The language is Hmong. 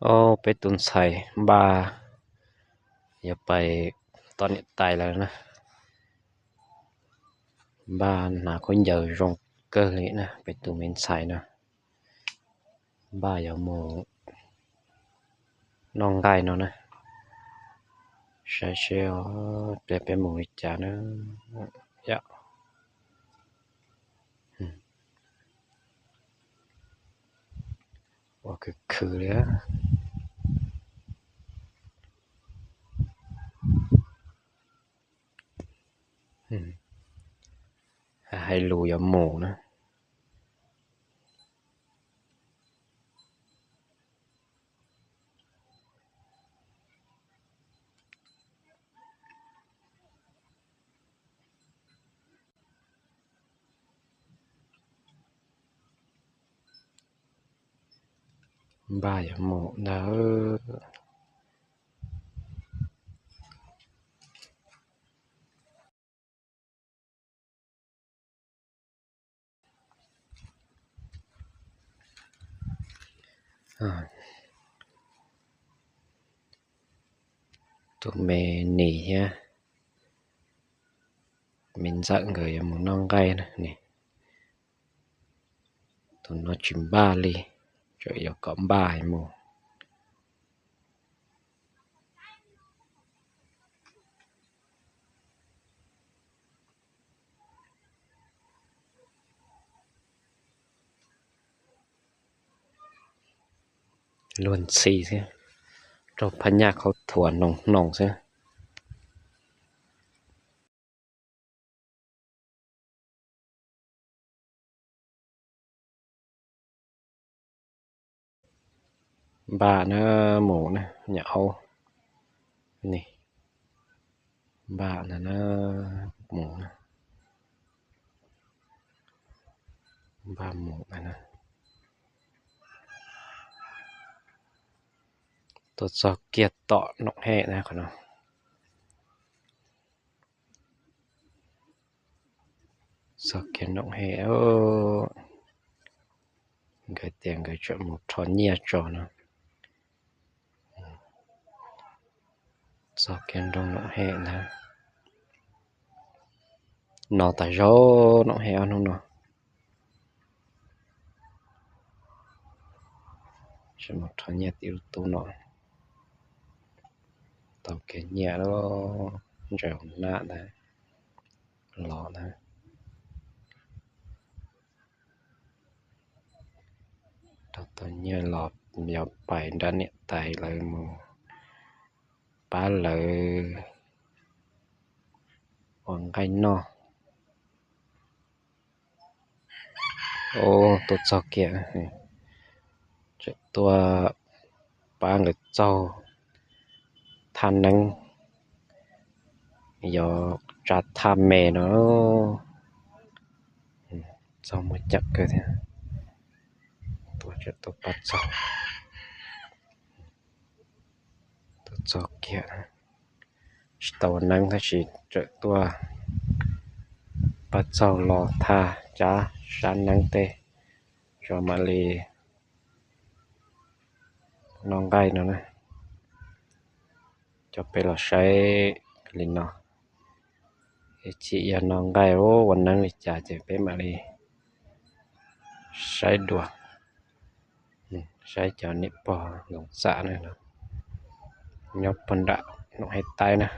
Ob peb tus ntxhais npaj yuav pais tos niam tais lawm na. Npaj hnav khaub ncaws zoo kawg li na, peb tus me ntxhais no npaj yuav mus noj nqaij no na. Saib seb pliag peb mus li cas na. Yom. Ua khwv khwv li. Hais lus yuav mus na. Npaj yuav mus ntag. Tus me nis thiab me ntxawm nkawd yuav mus noj nqaij na. Tus no tsis npaj li, tseem yuav kom npaj mus. Luag ntxhi xwb, raug phab nyaj khaub thuas hnoos hnoos xwb. Npaj na, mus na nyuam aub. Npaj na, mus na. Npaj mus na. Tuaj txog kiag tom Noom Hem na qhov no. Txog kiag Noom Hem, nkawd tias nkawd tseem mus rho nyiaj tso no. Txog kiag nroog Noom Hem ntag. No tas zog Noom Hem ob hnub no. Tseem mus rho nyiaj tim lub tub no. Tau kiag nyiaj lawm, ntsaws nab ntag, los ntag. Rho tau nyiaj los yog pais nrog niam tais lawv mus pab lawv ua nqaij noj. Tuaj txog kiag, tseem tuaj pab nkawd txaug thaj neeb, yog tsa thaj me no. Txaug muaj ceem kawg thiab. Tuaj tseem tuaj pab txaug. Tuaj txog kiag, tsis tau ua neeb tab sis tseem tuaj pab txaug los thaj tsa sab neeb tej, tso mam li noj nqaij no na. Coj peb los saib li no, ib chim yog noj nqaij ua neeb li cas ces peb mam li saib dua. Saib cov niam pog Ntxoov Txam na, nyob puag nram Noom Hem Taib na.